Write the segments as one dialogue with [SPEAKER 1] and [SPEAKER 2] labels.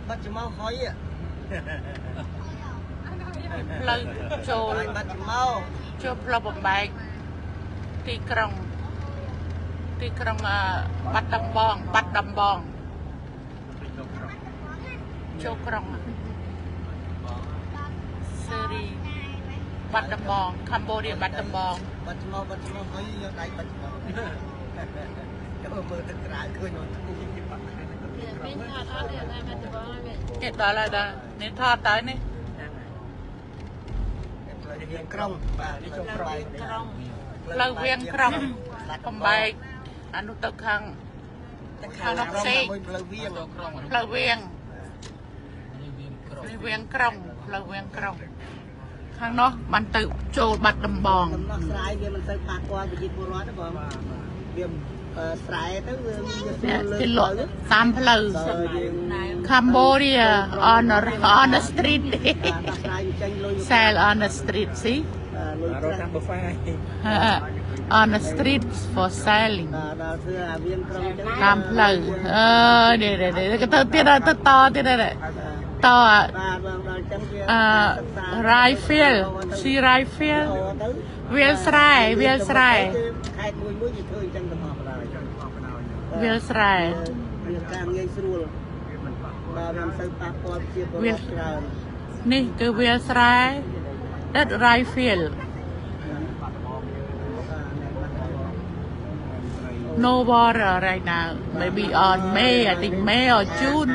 [SPEAKER 1] បាត់ច្មោហុយ
[SPEAKER 2] ផ្លូវចូល
[SPEAKER 1] បាត់ច្មោ
[SPEAKER 2] ចូលផ្លូវបំបែកទីក្រុងទីក្រុងបាត់ដំបងបាត់ដំបងចូលក្រុងសេរីបាត់ដំបងកម្ពុជាបាត់ដំបង
[SPEAKER 1] បាត់ច្មោបាត់ច្មោហុយយកដៃបាត់ច្មោចូលមើលទឹកក្រៅឃើញអូនធូ
[SPEAKER 3] មានថតអត់ទេតែបាត់ដំបងហើយ
[SPEAKER 2] គេដល់ហើយដល់នេះថតតើនេះ
[SPEAKER 1] ផ្លូវវៀងក្រុងបាទនេះចូលក្រុង
[SPEAKER 3] ក្រុង
[SPEAKER 2] ផ្លូវវៀងក្រុងបំបែកអានោះទៅខាងខាងនោះផ្សេង
[SPEAKER 1] មួយផ្លូវវៀង
[SPEAKER 2] ផ្លូវវៀងនេះវៀងក្រុងផ្លូវវៀងក្រុងខាងនោះបានទៅចូលបាត់ដំបង
[SPEAKER 1] ដំណោះស្រាយវាមិនសូវប៉ះពាល់ប្រជាពលរដ្ឋទេបងវាស្រែទៅវា
[SPEAKER 2] នេះគេលក់តាមផ្លូវ
[SPEAKER 1] យើង
[SPEAKER 2] Cambodia on the street.
[SPEAKER 1] ដោះស្រាយចេញលុយ
[SPEAKER 2] Sell on the street, see.
[SPEAKER 1] លុយ
[SPEAKER 4] រត់តាមប៊ូហ្វា
[SPEAKER 2] On the street for selling.
[SPEAKER 1] ដល់ធ្វើអាវៀងក្រុងចឹង
[SPEAKER 2] តាមផ្លូវអើនេះនេះគេទៅទៀតទៅតទៀតត
[SPEAKER 1] បាទបងដល់ចឹងវា
[SPEAKER 2] អឺ rice field, see rice field.
[SPEAKER 1] ទៅ
[SPEAKER 2] វាលស្រែវាលស្រែ
[SPEAKER 1] ខេត្តមួយមួយគេធ្វើអញ្ចឹងទាំងអស់បណ្ដោយ
[SPEAKER 2] វាលស្រែ
[SPEAKER 1] វាការងាយស្រួលបាទមិនសូវប៉ះពាល់ជាពលរដ្ឋច្រើន
[SPEAKER 2] នេះគឺវាលស្រែ that rice field. No water right now. Maybe on May, I think May or June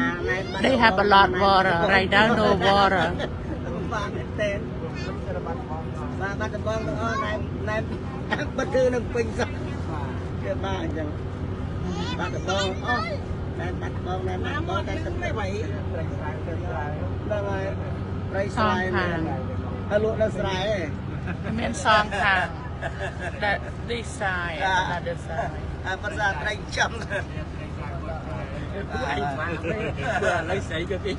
[SPEAKER 2] they have a lot water. Right now no water.
[SPEAKER 1] បាទមែនតើបាទបាត់ដំបងទាំងអស់ណែណែបិទគឺនឹងពេញសោះគេបាទអញ្ចឹងបាត់ដំបងអស់ណែបាត់ដំបងណែបាត់ដំបងតែទឹកមិនไหวហ្នឹងហើយព្រៃស្រែហើយលក់នៅស្រែ
[SPEAKER 2] មានសងខាង that this side, another side.
[SPEAKER 1] អាភាសាត្រីចំ
[SPEAKER 4] ពួកឯងស្មានទេបើឥឡូវស្រីក៏គេ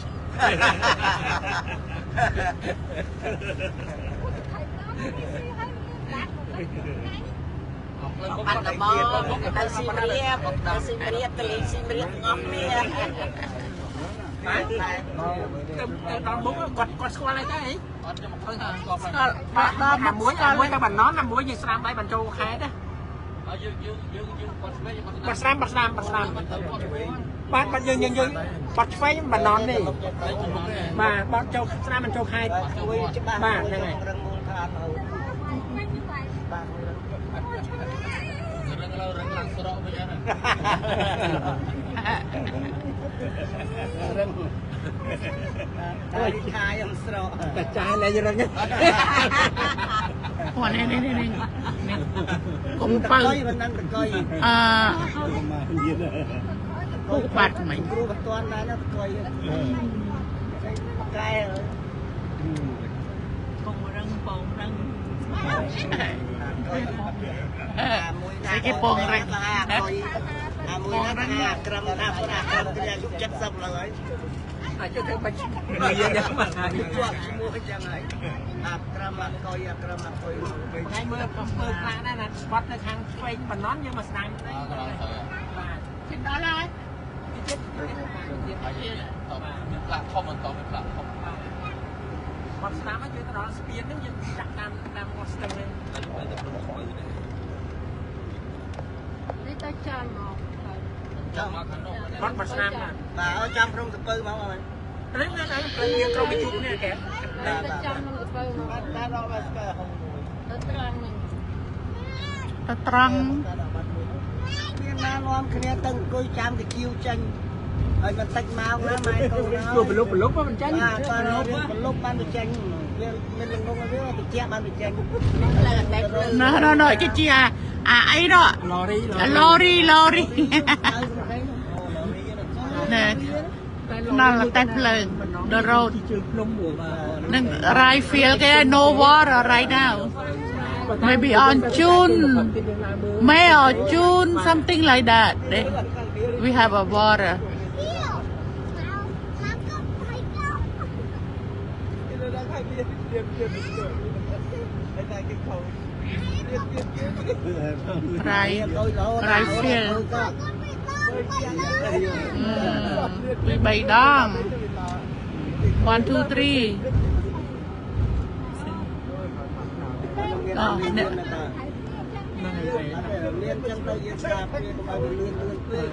[SPEAKER 3] បាត់ដំបងទៅសៀមរាបទៅសៀមរាបទៅលេងសៀមរាបទាំងអស់គ្នា
[SPEAKER 4] បាទទៅទៅដល់មុខគាត់គាត់ស្គាល់ហើយទេអី
[SPEAKER 2] ស្គាល់បាត់ដល់
[SPEAKER 4] អាមួយអាមួយទៅបាណន់អាមួយយើងស្រាមដៃបានចូលខេតណា
[SPEAKER 5] យើងយើងយើងយើងគាត់ស្វែង
[SPEAKER 4] បាត់ស្រាមបាត់ស្រាមបាត់ស្រាមបាទបាត់យើងយើងយើងបាត់ឆ្វេងបាណន់នេះបាទបាត់ចូលស្រាមមិនចូលខេត
[SPEAKER 1] ជួយច្បាស់
[SPEAKER 4] បាទហ្នឹងហើយ
[SPEAKER 1] រឹងមូលដ្ឋានរហូតបាទ
[SPEAKER 5] រឹងឡើរឹងឡើងស្រកវិញហ្នឹង
[SPEAKER 1] រឹងតែឆាយអំស្រក
[SPEAKER 4] តែចាស់លែងរឹង
[SPEAKER 2] អូនេះនេះនេះនេះកុំពៅ
[SPEAKER 1] កុយមិនដឹងតកុយ
[SPEAKER 2] អឺពុះបាត់មិញ
[SPEAKER 1] គ្រូបន្ទាន់ដែរណាតកុយកែ
[SPEAKER 3] ពងរឹងពងរឹង
[SPEAKER 1] មួយ
[SPEAKER 2] ស្អីគេពងរឹង
[SPEAKER 1] អាមួយណាអាក្រឹមថាអាក្រឹមគេអាយុ70ឡើយ
[SPEAKER 4] អាចទៅបាច់និយាយយ៉ាងមក
[SPEAKER 1] ហើយជាប់ឈ្មោះចឹងហើយអាក្រឹមអាកុយអាក្រឹមអាកុយ
[SPEAKER 4] ថ្ងៃមើលមើលខ្លះដែរណាស្បត់នៅខាងឆ្វេងបាណន់យើងមកស្ដាំនេះបាទ
[SPEAKER 2] ជិតដល់ហើយ
[SPEAKER 4] ទៀត
[SPEAKER 5] មានផ្លាកធំបន្តមានផ្លាកធំ
[SPEAKER 4] បាត់ស្ដាំយើងទៅដល់ស្ពានហ្នឹងយើងចាក់តាមតាមមាត់ស្ទឹងហ្នឹង
[SPEAKER 5] តែទៅព្រំទៅនេះ
[SPEAKER 3] នេះទៅចាំមក
[SPEAKER 1] ចាំ
[SPEAKER 5] មកខាងនោះ
[SPEAKER 4] បាត់បាត់ស្ដាំណា
[SPEAKER 1] បាទឲ្យចាំព្រំសពៅមកហើយ
[SPEAKER 4] ហ្នឹងហ្នឹងហ្នឹងផ្លូវយើងក្រុមវិជួនេះកែ
[SPEAKER 3] ទៅចាំក្នុងទៅមក
[SPEAKER 1] បាទបាទដល់បាទស្កើហុងមួយ
[SPEAKER 3] ទៅត្រង់នឹង
[SPEAKER 2] ទៅត្រង់
[SPEAKER 1] មានណានាំគ្នាទៅអង្គុយចាំទៅគៀវចេញហើយមិនតិចម៉ោងណាម៉ែកូនណា
[SPEAKER 4] ជួបប្រលុបប្រលុបមិនចាញ់
[SPEAKER 1] បាទបាទប្រលុបបានទៅចេញវាមានលងងវាទៅជាបានទៅចេញ
[SPEAKER 3] ផ្លូវអតែភ្លើង
[SPEAKER 2] ណ៎ណ៎ណ៎គេជាអាអីនោះ
[SPEAKER 4] ឡូរី
[SPEAKER 2] ឡូរីឡូរីណែថ្នល់តែភ្លើង the road
[SPEAKER 4] ជើងភ្នំមួយបាទ
[SPEAKER 2] នឹង rice field គេ no water right now. Maybe on June, May or June, something like that. We have a water. Rice rice field ពីបីដង 1 2 3 អូអ្នក
[SPEAKER 4] ហ្នឹងហើយ
[SPEAKER 1] លៀនចឹងទៅយើងស្រាប់វាកុំឲ្យវាលឿនលឿនពេក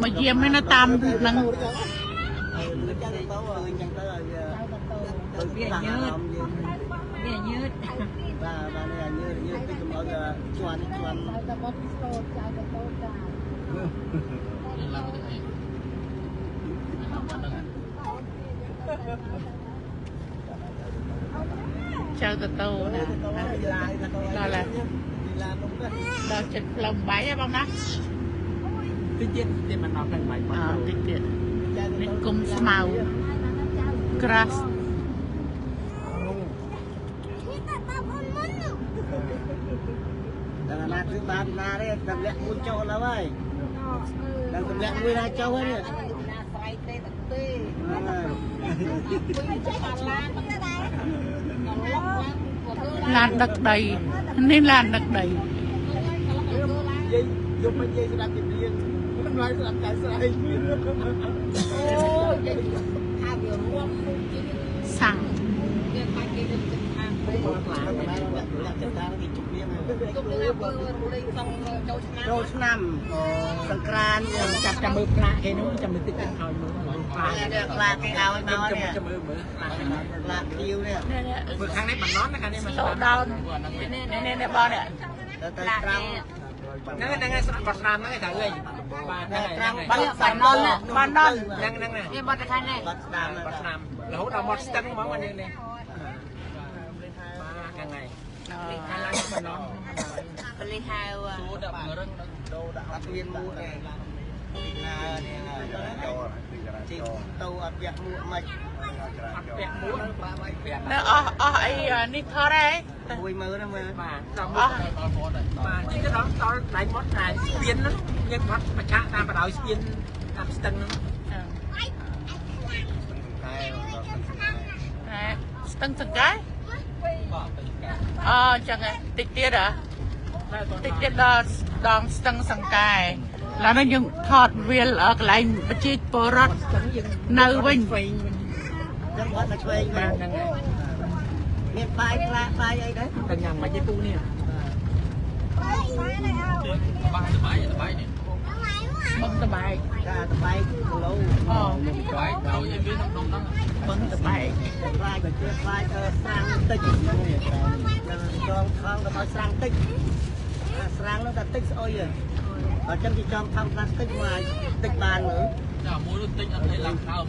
[SPEAKER 2] មកយាមឯណាតាមហ្នឹង
[SPEAKER 1] លឿនចឹងទៅអញ្ចឹងទៅឲ្យវាញើត
[SPEAKER 3] វាញើត
[SPEAKER 1] បាទបាទនេះញើតញើតតិចកុំឲ្យជន់ជន់
[SPEAKER 6] តែបត់ស្លូតចៅតតូចចា
[SPEAKER 5] យើងឡើងទៅអី
[SPEAKER 2] ចៅតតោណាដល់ហើយដល់ចិត្តផ្លូវបាយហ៎បងណា
[SPEAKER 4] តិចទៀតទៀតមិនដល់ផ្លូវបាយ
[SPEAKER 2] អតិចទៀតនេះគុំស្មៅ grass
[SPEAKER 1] តែណាគឺបានណាទេតម្លាក់មួយចូលแล้วហើយដល់តម្លាក់មួយណាចូលហើយនេះ
[SPEAKER 3] ណាស្រ័យទេទឹកទេ
[SPEAKER 2] ឡានដឹកដីនេះឡានដឹកដី
[SPEAKER 4] និយាយយកមកនិយាយស្ដាប់ជំនាញតម្លៃស្ដាប់ចៅស្រី
[SPEAKER 3] អូយថាវារួមមុខជា
[SPEAKER 2] សាំង
[SPEAKER 3] វាបាច់គេនឹងចិត្តខាងពេកទុកលើបើលេងសងចូលឆ្នាំ
[SPEAKER 1] ចូលឆ្នាំសង្ក្រាន
[SPEAKER 4] ចាប់ចាំមើលផ្លាកគេនោះចាំមើលតិចតិចឲ្យមើលផ្លាក
[SPEAKER 1] នេះផ្លាកគេឲ្យមកនេះ
[SPEAKER 4] ចាំមើលមើលផ្លាក
[SPEAKER 1] ផ្លាកខៀវនេះ
[SPEAKER 4] មើលខាងនេះបណ្ណន់ខាងនេះមិន
[SPEAKER 2] slow down នេះនេះនេះបងនេះ
[SPEAKER 1] ទៅទៅត្រង់
[SPEAKER 4] ហ្នឹងហ្នឹងស្រាប់បាត់ស្រាមហ្នឹងឯងត្រូវហើយបាទហ្នឹង
[SPEAKER 1] ត្រង់
[SPEAKER 4] បាត់
[SPEAKER 1] បាត់ណន
[SPEAKER 2] បានដល់
[SPEAKER 4] ហ្នឹងហ្នឹងណា
[SPEAKER 3] នេះបត់ទៅខាងនេះ
[SPEAKER 1] បាត់ស្ដាម
[SPEAKER 4] បាត់ស្រាមរហូតដល់មាត់ស្ទឹងហ្មងនេះនេះបាទហ្នឹងហើយខាងឡើងបណ្ណន់
[SPEAKER 3] បលិហៅ
[SPEAKER 5] សួរដាក់រឹង
[SPEAKER 1] ដូរដាក់អត់មានមួកទេណានេះជីទៅអត់ពាក់មួកមិន
[SPEAKER 4] អត់ពាក់មួកបាទបាយពាក់
[SPEAKER 2] នៅអស់អស់អីនេះថតហើយ
[SPEAKER 1] មួយមើលហ្នឹងមើល
[SPEAKER 4] បាទដល់
[SPEAKER 2] អស់
[SPEAKER 5] ដល់វត្តហើយ
[SPEAKER 4] បាទជិះទៅដល់ដល់ដៃមាត់តែស្ពានហ្នឹងយើងបាត់ប្រឆាតាមបដោយស្ពានតាមស្ទឹងហ្នឹង
[SPEAKER 2] តែស្ទឹងសង្កែ
[SPEAKER 5] បាទទៅកា
[SPEAKER 2] អចឹងឯងតិចទៀតហ៎តិចទៀតដល់ដងស្ទឹងសង្កែឡើយនេះយើងថតវាលកន្លែងប្រជាពលរដ្ឋនៅវិញ
[SPEAKER 4] ឆ្វេងវិញ
[SPEAKER 1] ចឹងបាត់មកឆ្វេង
[SPEAKER 4] បាទហ្នឹងហើយ
[SPEAKER 1] មានបាយផ្លាកបាយអីដែរ
[SPEAKER 4] តែញ៉ាំមិនទេពូនេះ
[SPEAKER 5] បាយបាយបាយនេះ
[SPEAKER 2] បឹងតបែក
[SPEAKER 1] ចាតបែកគីឡូ
[SPEAKER 2] អូ
[SPEAKER 5] បាយទៅយវាក្នុងហ្នឹង
[SPEAKER 2] បឹងតបែក
[SPEAKER 1] ខ្លាចបើជាខ្លាចស្រាំងតិចចងថងកុំឲ្យស្រាំងតិចអាស្រាំងនោះតែតិចស្អុយអញ្ចឹងគេចំថងផ្លាស្ទិកមកឲ្យតិចបានមើល
[SPEAKER 5] ចាមួយនោះតិចអត់អីឡើងខើមក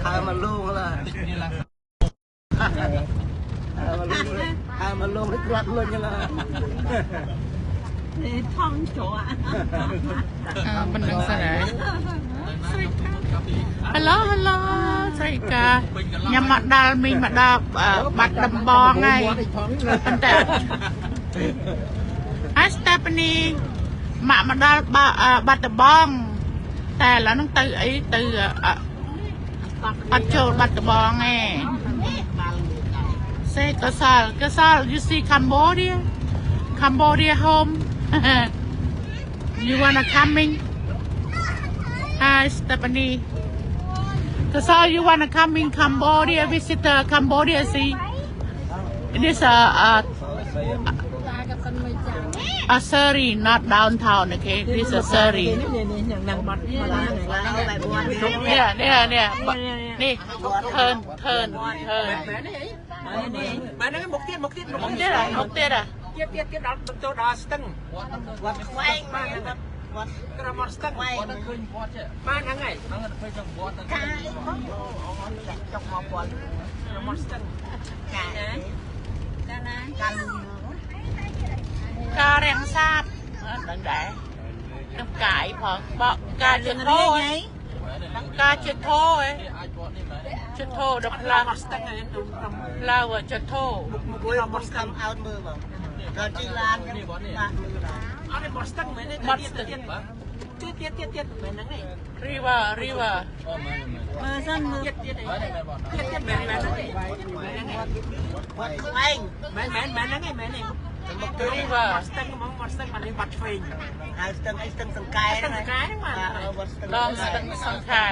[SPEAKER 1] ហើមកលូងឡើយ
[SPEAKER 5] តិចនេះឡើង
[SPEAKER 1] ហើមកលូងហើមកលូងនេះគ្រាន់លុញឡើយ
[SPEAKER 3] នេះថងច្រក
[SPEAKER 2] មិនដឹងសិនហើយ
[SPEAKER 5] ស្រីកាពី
[SPEAKER 2] Hello hello ស្រីកាញ៉ាំមកដល់មីងមកដល់បាត់ដំបងហើយប៉ុន្តែ Hi Stephanie ម៉ាក់មកដល់បាត់ដំបងតែឥឡូវហ្នឹងទៅអីទៅអត់ចូលបាត់ដំបងឯង Say Kasal Kasal you see Cambodia Cambodia home you wanna coming Hi Stephanie Kasal you wanna come in Cambodia visit Cambodia see it is a Surrey not downtown okay this is a Surrey
[SPEAKER 4] នេះនេះញ៉ាំនឹងបាត់ឡើង
[SPEAKER 1] ឡើងបែបវត្ត
[SPEAKER 2] នេះនេះនេះនេះ turn turn turn
[SPEAKER 4] មែនទេអីមែនហ្នឹងមុខទៀតមុខទៀតមុខ
[SPEAKER 2] មុខទៀតហ៎មុខទៀតហ៎
[SPEAKER 4] ទៀតទៀតទៀតដល់ទៅដល់ស្ទឹង
[SPEAKER 1] វត្តខ្វែង
[SPEAKER 4] បាទហ្នឹង
[SPEAKER 1] វត្ត
[SPEAKER 4] ក្រមាត់ស្ទឹង
[SPEAKER 1] ខ្វែង
[SPEAKER 5] វត្តឃើញវត្តចេះ
[SPEAKER 4] បាទហ្នឹងហើយ
[SPEAKER 5] ហ្នឹងឃើញចង់វត្តហ្នឹង
[SPEAKER 1] កាយផងចុកមកពាន់
[SPEAKER 4] ក្រមាត់ស្ទឹង
[SPEAKER 1] កាយ
[SPEAKER 3] កាណា
[SPEAKER 1] កាល
[SPEAKER 2] ការរាំងសាបអត់ដឹងដែរនឹងកាយផងបកការជាធោឯងការជាធោឯង
[SPEAKER 5] អាចវត្តនេះមែន
[SPEAKER 2] ជាធោដល់ផ្លា
[SPEAKER 4] មាត់ស្ទឹងហ្នឹងត្រឹម
[SPEAKER 2] ផ្លាវជាធោ
[SPEAKER 4] មុខ
[SPEAKER 1] គួយ
[SPEAKER 4] មាត់ស្ទឹង
[SPEAKER 1] ខំអោតមើលបងដល់ជិះឡានហ្នឹងបាទមើលដែរ
[SPEAKER 4] អត់ទេមាត់ស្ទឹងមែនទេទៀតទៀតទៀតទៀតទៀតមែនហ្នឹងឯង
[SPEAKER 2] river river
[SPEAKER 5] អូមែនមែន
[SPEAKER 3] មើលសិនមើល
[SPEAKER 4] ទៀតទៀត
[SPEAKER 5] មែនមែនវត្ត
[SPEAKER 4] ទៀតទៀតមែនមែនហ្នឹងឯង
[SPEAKER 1] វត្តខ្វែង
[SPEAKER 4] មែនមែនមែនហ្នឹងឯងមែនឯង
[SPEAKER 2] River.
[SPEAKER 4] មាត់ស្ទឹងហ្មងមាត់ស្ទឹងបានមានបាត់ឆ្វេង
[SPEAKER 1] ហើយស្ទឹងអីស្ទឹងសង្កែ
[SPEAKER 4] ស្ទឹងសង្កែហ្នឹងបាទ
[SPEAKER 1] វត្តស្ទឹង
[SPEAKER 2] ដងស្ទឹងសង្ខែ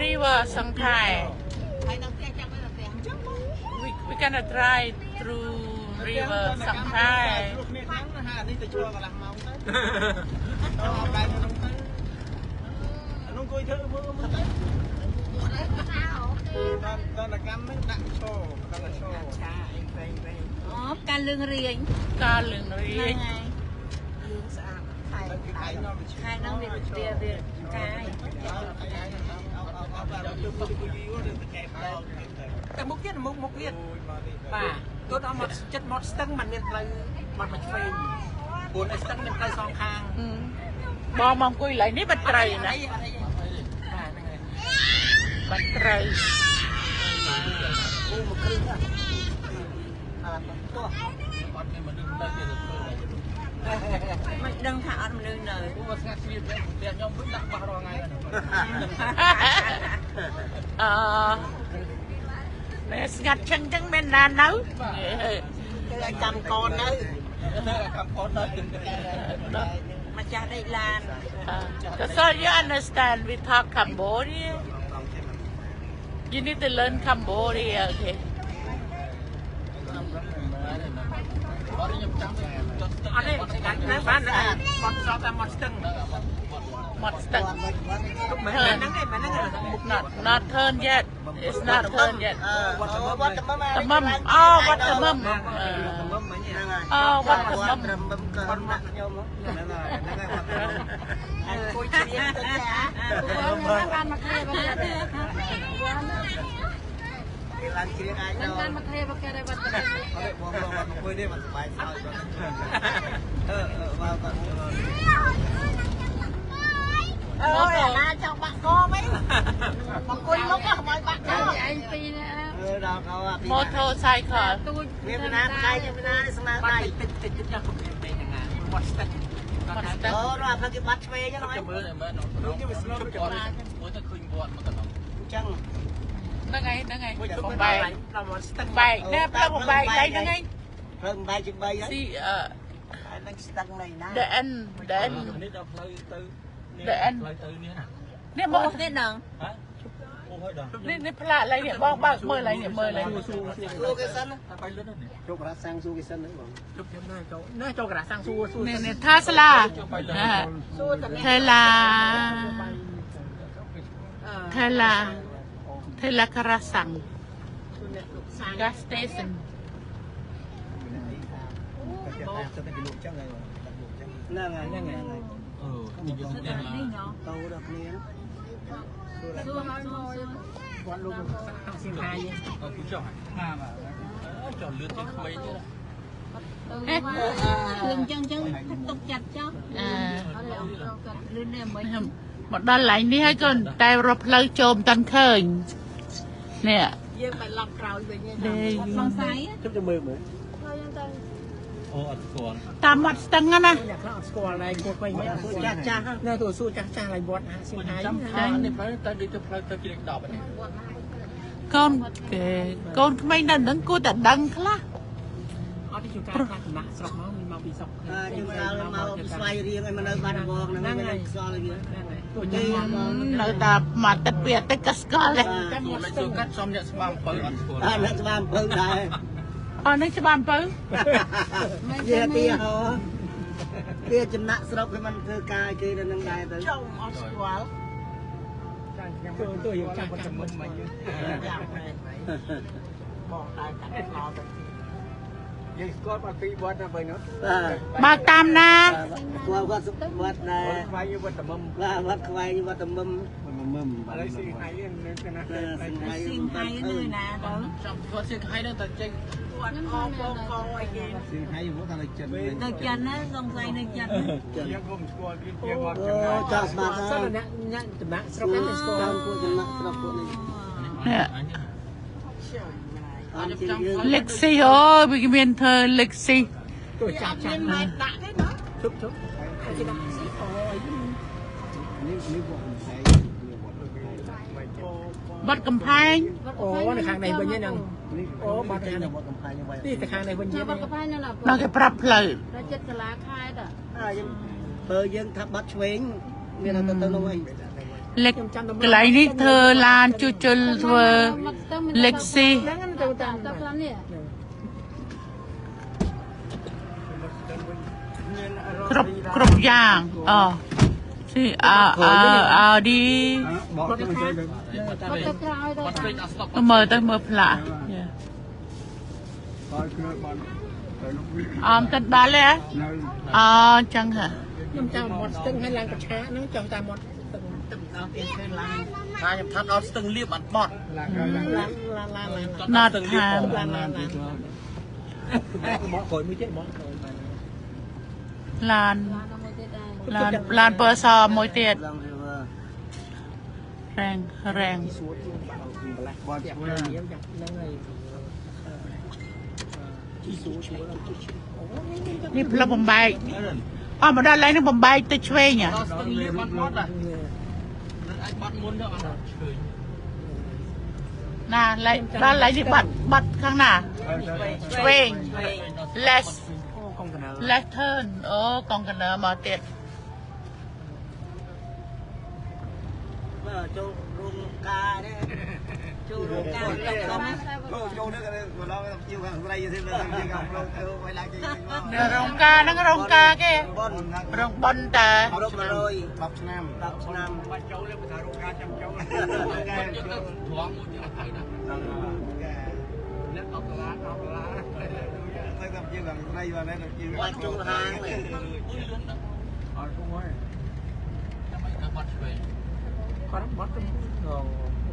[SPEAKER 2] River សង្ខែ We gonna drive through river សង្ខែ
[SPEAKER 1] គ្នាខាងហានេះទៅជួកន្លះម៉ោងទៅអត់ដែរក្នុងទៅអានោះអង្គុយធ្វើមើលមើលទៅដល់ដល់កម្មហ្នឹងដាក់ឈរដល់ឈរ
[SPEAKER 3] ឆាអីផ្សេងផ្សេងអូផ្កាលឿងរាញ
[SPEAKER 2] ការលឿងរាជ
[SPEAKER 3] ហ្នឹងហើយលឿងស្អាតខែខែហ្នឹងវាវាវាកាយ
[SPEAKER 4] តែមុខទៀតមុខមុខទៀតបាទទោះដល់មាត់ចិត្តមាត់ស្ទឹងมันមានផ្លូវមាត់មកឆ្វេងព្រោះនៅស្ទឹងមានផ្លូវសងខាង
[SPEAKER 2] បងមកអង្គុយឡើយនេះបាត់ត្រីណា
[SPEAKER 4] អីអត់អីបាទហ្នឹងហើយ
[SPEAKER 2] បាត់ត្រី
[SPEAKER 1] គូមកគ្រឿងអើតោះ
[SPEAKER 5] អត់មានមនុស្សទៅទៀតទៅធ្វើ
[SPEAKER 3] មិនដឹងថាអត់មនុស្សនៅ
[SPEAKER 5] ព្រោះស្ងាត់ស្ងៀមផ្ទះខ្ញុំវិញដាក់បាសរាល់ថ្ងៃហ្នឹង
[SPEAKER 2] អឺនេះស្ងាត់ឆឹងចឹងមានណានៅ
[SPEAKER 1] គឺឲ្យកម្មកននៅ
[SPEAKER 5] កម្មកូនទៅ
[SPEAKER 3] ម្ចាស់ដេកឡាន
[SPEAKER 2] So you understand we talk Cambodia. You need to learn Cambodia, okay?
[SPEAKER 5] អត់ខ្ញុំចាំ
[SPEAKER 4] អត់ទេណាបានបាត់ស្រោបតាមមាត់ស្ទឹង
[SPEAKER 2] មាត់ស្ទឹង
[SPEAKER 4] មិនហ្នឹងទេមិនហ្នឹងទេ
[SPEAKER 2] Not not turn yet. It's not turn yet.
[SPEAKER 1] វត្តវត្តម
[SPEAKER 2] តមឹមអូវត្តមឹម
[SPEAKER 1] មិញហ្នឹងហើយ
[SPEAKER 2] អូវត្តមឹម
[SPEAKER 1] ត្រឹមក៏ណាក់ខ្ញុំហ្នឹងហើយហ្នឹងហើយវត្តមឹម
[SPEAKER 3] អង្គុយជ្រៀងទៅចា
[SPEAKER 6] បានមកគ្នាបើគេ
[SPEAKER 1] គេឡើងជ្រៀងអាចដល់
[SPEAKER 6] បានមកគ្នាបើគេដែរបាត់
[SPEAKER 1] អត់បងបងអង្គុយនេះមិនសុបាយសើចអឺបាទបាទ
[SPEAKER 3] អូយអាណាចង់បាក់កមិនមកអង្គុយមុខកុំឲ្យបាក់ក
[SPEAKER 6] ឯងពីរណា
[SPEAKER 1] អឺដល់កោអាពី
[SPEAKER 2] Motorcycle.
[SPEAKER 6] ទូច
[SPEAKER 1] មានណាដៃមានណាស្មា
[SPEAKER 4] បា
[SPEAKER 1] ដៃ
[SPEAKER 4] ត់តិចតិចតិចចុះគុំពេកហ្នឹងណាមាត់ស្ទឹង
[SPEAKER 2] មាត់ស្ទឹង
[SPEAKER 1] អូរអាផ្លូវគេបាត់ឆ្វេងហ្នឹង
[SPEAKER 5] ចាំមើលតែមែនរូបគេវាស្លូតមើលទៅឃើញវត្តមកកណ្ដង
[SPEAKER 1] អញ្ចឹង
[SPEAKER 2] ហ្នឹងហើយហ្នឹងហើយបំ
[SPEAKER 4] បែ
[SPEAKER 2] បែក
[SPEAKER 4] កដល់មាត់ស្ទឹង
[SPEAKER 2] បែកណែផ្លូវបំបែកដៃហ្នឹងហើយ
[SPEAKER 1] ផ្លូវបែកជា3ហើយ
[SPEAKER 2] See
[SPEAKER 3] ហើយនឹងស្ទឹងនៅណា
[SPEAKER 2] the end the end
[SPEAKER 5] នេះដល់ផ្លូវទៅ
[SPEAKER 2] the end
[SPEAKER 5] ផ្លូវទៅនេះណា
[SPEAKER 2] នេះមក
[SPEAKER 3] នេះហ្នឹង
[SPEAKER 5] ហ៎អូហើយដល់
[SPEAKER 2] នេះនេះផ្លាកឡើយនេះបងបើកមើលឡើយនេះមើលឡើយ
[SPEAKER 4] សួរសួរ
[SPEAKER 1] សួរគេសិន
[SPEAKER 5] តែបាយលឿននេះ
[SPEAKER 1] ជប់រ៉ាសាំងសួរគេសិនហ្នឹងបង
[SPEAKER 4] ជប់ខ្ញុំណាចូលណាចូលក្រាសាំងសួរសួរ
[SPEAKER 2] នេះនេះ Tesla
[SPEAKER 3] សួរតអ្នក
[SPEAKER 2] Tesla Tesla Tesla Karasang gas station.
[SPEAKER 1] ហ្នឹងហើយហ្នឹងហើយ
[SPEAKER 5] អឺនេះយើងនេះ
[SPEAKER 6] នេះណោះ
[SPEAKER 1] តោដល់គ្នា
[SPEAKER 6] សួរហើយមក
[SPEAKER 4] គាត់លោកសៀងហៃ
[SPEAKER 5] អឺគូចុះហើយចុះលឿនជាងក្មេងទៀត
[SPEAKER 6] ទៅលឿងចឹងចឹងទុកចាត់ចុះ
[SPEAKER 2] អឺ
[SPEAKER 6] អត់ទេអង្គគាត់លឿននេះមិន
[SPEAKER 2] មកដល់ឡែងនេះហើយកូនតែរកផ្លូវចូលមិនតាន់ឃើញនេះ
[SPEAKER 3] យើងមិនឡប់ក្រោយវិញទេ
[SPEAKER 2] ដេ
[SPEAKER 6] សង្ស័យ
[SPEAKER 1] ជប់ទៅមើលមើល
[SPEAKER 5] អូអត់ស្គាល់
[SPEAKER 2] តាមមាត់ស្ទឹងហ្នឹងណា
[SPEAKER 4] អ្នកខ្លះអត់ស្គាល់ដែរគាត់វិញ
[SPEAKER 1] សួរចាស់ចាស់
[SPEAKER 4] ណាទៅសួរចាស់ចាស់ឡើងវត្តសៀងហៃ
[SPEAKER 5] ចាំនេះផ្លូវទៅដូចទៅផ្លូវទៅជាលេខ10នេះ
[SPEAKER 2] កូនគេកូនក្មេងនៅនឹងគួរតែដឹងខ្លះ
[SPEAKER 4] អត់ទេជួនកាលខ្លះចំណាក់ស្រុកមកមានមកពីស្រុក
[SPEAKER 1] ជួនកាលមកពីស្វាយរៀងឲ្យមកនៅបាត់ដំបងហ្នឹងមានខ្សលវា
[SPEAKER 4] ហ្នឹងហើយទោះចាំ
[SPEAKER 2] នៅតែមួយអាទិត្យពីរអាទិត្យក៏ស្គាល់ដែរ
[SPEAKER 4] តាម
[SPEAKER 5] សួរលេខ
[SPEAKER 4] មាត់ស្ទឹង
[SPEAKER 5] សួរកាត់សំអ្នកស្មាអំពៅអត់ស្គាល់
[SPEAKER 1] អត់អ្នកស្មាអំពៅដែរ
[SPEAKER 2] អស់នឹងច្បាស់អំពៅ
[SPEAKER 1] ជាទីហោគេចំណាក់ស្រុកគេមិនធ្វើការគេនៅនឹងដែរទៅ
[SPEAKER 3] ចុំអត់ស្គាល់
[SPEAKER 4] ទោះទោះយើងចាស់ចាស់មុនមក
[SPEAKER 3] យ៉ាងមែនបងតែកាត់ឡទៅ
[SPEAKER 4] យើងស្គាល់បាត់ពីវត្តណាបើនោះ
[SPEAKER 1] បាទ
[SPEAKER 2] បើកតាមណា
[SPEAKER 1] ស្គាល់គាត់វត្តដែរ
[SPEAKER 4] ខ្វាយវត្តតម
[SPEAKER 1] បាទវត្តខ្វែងវត្តមឹមមឹម
[SPEAKER 4] ឥឡូវសៀងហៃនៅកណា
[SPEAKER 3] សៀងហៃនៅណាទៅ
[SPEAKER 5] ចាំស្គាល់សៀងហៃនឹងតែចេញ
[SPEAKER 3] គាត់អបងកអីគេ
[SPEAKER 1] សៀងហៃមកថានៅចិន
[SPEAKER 3] នៅចិនណាសង្ស័យនៅចិន
[SPEAKER 4] យើងគុំស្គាល់គេជាវត្ត
[SPEAKER 1] អូចង់ស្មាត
[SPEAKER 4] សិនអ្នកអ្នកចំណាក់ស្រុកហ្នឹងស្គាល់
[SPEAKER 1] តាមពួកចំណាក់ស្រុកពួកនេះ
[SPEAKER 2] នេះ
[SPEAKER 1] អត់ជាយើង
[SPEAKER 2] លិកស៊ីអូយវាមានធ្វើលិកស៊ី
[SPEAKER 4] ទោះចាស់ចាស់
[SPEAKER 3] មានម៉ែដាក់ទេណា
[SPEAKER 4] ជប់ជប់គេដាក់ស៊ីអូយ
[SPEAKER 1] នេះនេះវត្តហែនេះវត្តហែ
[SPEAKER 2] វត្តកំផែង
[SPEAKER 4] អូនៅខាងនេះវិញហ្នឹងអូបាត់ខាងនេះ
[SPEAKER 1] វត្តកំផែងហ្នឹង
[SPEAKER 4] នេះទៅខាងនេះវិញទៀត
[SPEAKER 6] វត្តកំផែងនៅណា
[SPEAKER 2] ដល់គេប្រាប់ផ្លូវ
[SPEAKER 6] ដល់ចិត្តសាលាខេត្ត
[SPEAKER 1] អាយើងបើយើងថាបាត់ឆ្វេងមានតែទៅនោះវិញ
[SPEAKER 2] លេខកន្លែងនេះធ្វើឡានជួសជុលធ្វើលេខស៊ី
[SPEAKER 4] ហ្នឹងទៅតាម
[SPEAKER 6] ទៅតាមនេះ
[SPEAKER 2] គ្រប់គ្រប់យ៉ាងអូស៊ីអាអាអាឌី
[SPEAKER 7] បកទៅជួយទៅ
[SPEAKER 6] បាត់ទៅក្រោយទៅ
[SPEAKER 5] បាត់ពេកអត់ស្តុប
[SPEAKER 2] ទៅមើលទៅមើលផ្លាកយ៉ា
[SPEAKER 7] ហើយគ្រឿបានទៅនោះវិញ
[SPEAKER 2] អមទឹកដល់ទេ
[SPEAKER 7] នៅ
[SPEAKER 2] អអចឹងហ่ะ
[SPEAKER 4] ខ្ញុំចាំមាត់ស្ទឹងហើយឡើងកឆាហ្នឹងចង់តាមមាត់ស្ទឹង
[SPEAKER 1] ទឹកម្ដងទៀតឃើញឡាន
[SPEAKER 5] ថាខ្ញុំថាដល់ស្ទឹងលៀបអត់បត់
[SPEAKER 7] ឡើងហើយឡើង
[SPEAKER 4] ឡានឡានឡានឡាន
[SPEAKER 2] ណាត់ថា
[SPEAKER 4] ឡានឡានឡានមកក្រោយមួយទៀតមកក្រោយបាទ
[SPEAKER 2] ឡាន
[SPEAKER 6] ឡានមួយទៀតដែរ
[SPEAKER 2] ឡានឡានពណ៌សមួយទៀត
[SPEAKER 1] ឡង river
[SPEAKER 2] រែងរែង
[SPEAKER 4] សួរជាងបាក់ម្ល៉េះ
[SPEAKER 7] បាត់
[SPEAKER 4] យ៉ាង
[SPEAKER 7] ឆ្វេង
[SPEAKER 4] ហ្នឹងហើយជីសួរឈួរ
[SPEAKER 2] នេះផ្លូវបំបែកអស់មកដល់ឡើយនេះបំបែកទៅឆ្វេងហ៎
[SPEAKER 5] ដល់ស្ទឹងលៀបអត់បត់ណាអាចបត់មុនទៅអត់ឆ្វេង
[SPEAKER 2] ណាឡើយដល់ឡើយនេះបាត់បាត់ខាងណាឆ្វេង left
[SPEAKER 4] អូកុងតឺន័រ
[SPEAKER 2] left turn អូកង់កណើមកទៀត
[SPEAKER 1] បាទចូលរោងការនេះ
[SPEAKER 3] ចូលរោងការទៅដល់
[SPEAKER 1] ចូលចូលនេះក៏ម្ដងជាងខាងស្រីទេជាងខាងប្រុសទៅឲ្យឡើងជាងមក
[SPEAKER 2] នៅរោងការហ្នឹងរោងការគេ
[SPEAKER 1] ប៉ុន
[SPEAKER 2] រោងប៉ុនតា
[SPEAKER 1] គ្រប់100
[SPEAKER 7] 10ឆ្នាំ
[SPEAKER 1] 10ឆ្នាំ
[SPEAKER 5] បាត់ចូលលេបថារោងការចាំចូលបាត់យកទៅត្រង់មួយទៀតអត់ត្រូវណាអ្នក10ដុល្លារ10ដុល្លារ
[SPEAKER 7] ទៅតាមជាងខាងស្រីបាទនេះជាង
[SPEAKER 1] បាត់ចូលហាងនេះ
[SPEAKER 5] មួយលឿនណាស់
[SPEAKER 7] អត់គង់ហើយ
[SPEAKER 5] ចាំមិនទៅបត់ឆ្វេង
[SPEAKER 4] គាត់បាត់ទៅ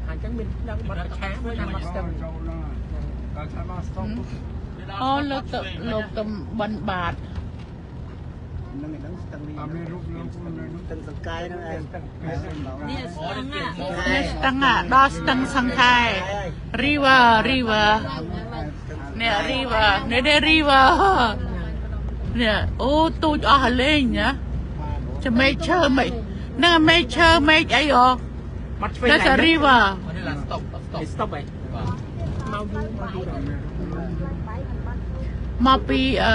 [SPEAKER 4] ខាងចឹងមានដល់បាត់កឆាមួយតាមមាត់ស្ទឹង
[SPEAKER 7] ចូលហ្នឹងដល់ថាមកស្តុប
[SPEAKER 2] អូលើកទៅលោកទៅបិណ្ឌបាត
[SPEAKER 1] នឹងឯងស្ទឹងនេះ
[SPEAKER 7] អត់មានរូបលោកនៅនោះ
[SPEAKER 1] ស្ទឹងសង្កែហ្នឹងឯង
[SPEAKER 3] នេះស្ទឹងណា
[SPEAKER 2] នេះស្ទឹងអាដល់ស្ទឹងសង្ខែ river river នេះ river នេះនេះ river នេះអូទូចអស់លេងណាចាំមេឃឈើមេឃហ្នឹងអាមេឃឈើមេឃអីអូ
[SPEAKER 4] បាត់ឆ្វេង
[SPEAKER 2] That's a river
[SPEAKER 5] នេះឡាស្តុបស្តុប
[SPEAKER 4] ស្តុបហីមកយូរមកយូរ
[SPEAKER 2] មកពីអឺ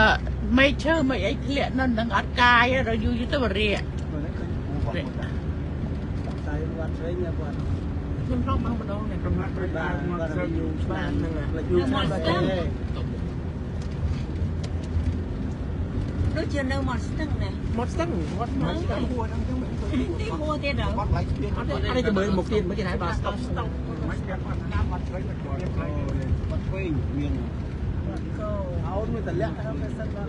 [SPEAKER 2] មេឃឈើមេឃអីធ្លាក់នៅនឹងអត់កាយដល់យូរយូរទៅបរិយ
[SPEAKER 1] តែវត្តឆ្វេងវត្ត
[SPEAKER 4] ខ្ញុំធ្លាប់មកម្ដងនេះ
[SPEAKER 7] កំណាក់ទៅ
[SPEAKER 1] បា
[SPEAKER 7] តាម
[SPEAKER 1] ទវត្ត
[SPEAKER 7] មកស្ទឹង
[SPEAKER 1] យូរឆ្នាំ
[SPEAKER 4] ហ្នឹង
[SPEAKER 1] យូរឆ្នាំដល់ទេ
[SPEAKER 3] ដូចជានៅមាត់ស្ទឹងណា
[SPEAKER 4] មាត់ស្ទឹងមាត់ស្ទឹងហួរហ្នឹងចឹង
[SPEAKER 3] ទីហួរទៀតដល់
[SPEAKER 7] បាត់ឡៃស្ពាន
[SPEAKER 4] អត់អត់ទៅមើលមុខទៀតមើលគេថាដល់ស្តុបស្តុប
[SPEAKER 7] មិនគេបាត់តាមបាត់ឆ្វេងបាត់ឆ្វេង
[SPEAKER 1] បាត់ឆ្វេងមានអូនមានតលាក់ហ្នឹងទៅសិនដល់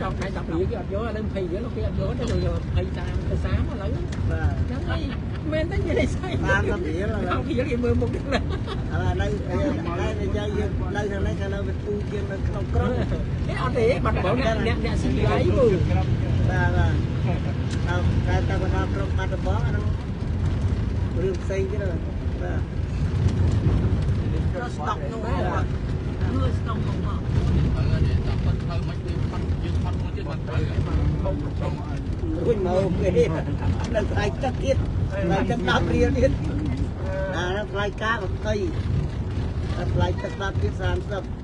[SPEAKER 4] ចង់ខែ10រៀលគេអត់យកឥឡូវ20រៀលគេអត់យកទៅយក20តាមទៅ30ឥឡូវ
[SPEAKER 1] បាទ
[SPEAKER 4] ហ្នឹងហើយមែនទេនិយាយស្អី
[SPEAKER 1] 30រៀលឥឡូវ
[SPEAKER 4] 30រៀលគេមើលមុខទៀតណា
[SPEAKER 1] ឥឡូវតែយើងយើងនៅខាងនេះខាងនៅវាទូជាងនៅក្នុងក្រុង
[SPEAKER 4] ទេអត់ទេបាត់បងអ្នកអ្នកស៊ីអីមើល
[SPEAKER 1] បាទបាទតែតែបណ្ដាក្រុងបាត់ដំបងអាហ្នឹងរឿងផ្សេងទៀតបាទ
[SPEAKER 3] ទៅស្តុកនោះមើលស្តុកនោះមក
[SPEAKER 5] ត្រូវនេះតាមពិតត្រូវមិនវាផាត់យើងផាត់មួយទៀតបាត់ត្រូវ
[SPEAKER 1] រួចមកគេនៅថ្លៃទឹកទៀតថ្លៃទឹក10រៀលទៀតអាហ្នឹងថ្លៃកា20តែថ្លៃទឹក10ទៀត30